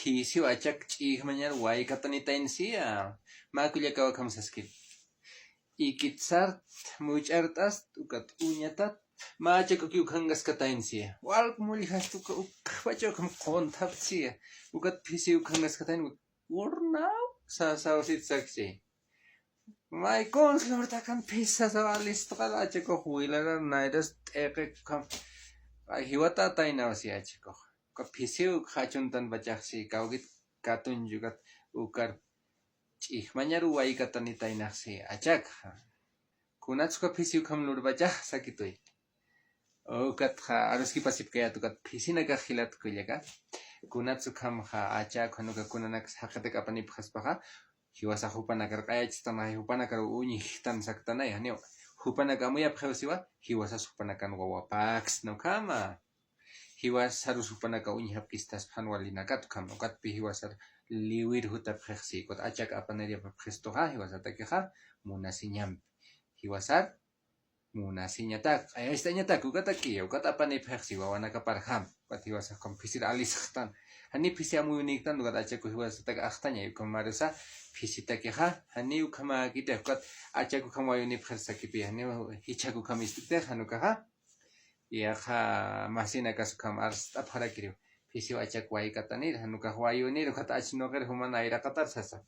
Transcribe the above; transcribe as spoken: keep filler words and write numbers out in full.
Phisiw achak ch'ijmañar waykatanitayn siya. Mä kullakaw akham saskit. Ikitsart, much'art'ast, ukat uñatat, mä achakukiw ukhankaskatayn siya. Walk mulljastu uka ukpachaw akham qunthaptsiya. Ukat phisiw ukhankaskatayn, urnaw sasaw sit sakchi. May kuns lurtakan phis sasaw alistqal achakux wilarar nayras t'iqi ukham. Ay, jiwatataynaw si achakux. Uka phisiw qhachuntanpachaxsi, kawkit katunchukat ukar ch'ijmañaru waykatanitaynaxsi achakxa. Kunats uka phisiw ukham lurpachax sakituy. Ukatxa aruskipasipkayät ukat phisinakax jilat kullaka. Kunats ukhamxa achak jan uka kunanaks jaqitak apanipxaspaxa, jiwasax jupanakar q'ayachistanaxa, jupanakar uñjtan saktanay, janiw. Jupanak amuyapxiw siwa, jiwasas jupanakan wawapaksna ukhama. Jiwasarus jupanaka uñjapkistaspa jan walinakat ukhama. Ukatpï jiwasar liwir jutapxixsi, ukat achak apanir yapapxistuxa, jiwasatakixa munasiñampi. Jiwasar munasiñatak, q'ayacht'añatak, ukatakiya, ukat apanipxixsi wawanakaparjam, ukat jiwasax ukham phisir alisxtan. Jani phisi amuyuniktan, ukat achaku jiwasatak axtañay, ukhamarusa phisitakixa, jani ukhamäkitix, ukat achaku ukham wayunipxir sakipi, jani jichhaku ukham ist'tix, jan ukaxa, yaqha masinakas ukham arst'apxarakiriw, phisiw achak waykatanir, jan ukax wayunir, ukat achnuqir juman ayraqatar sasa.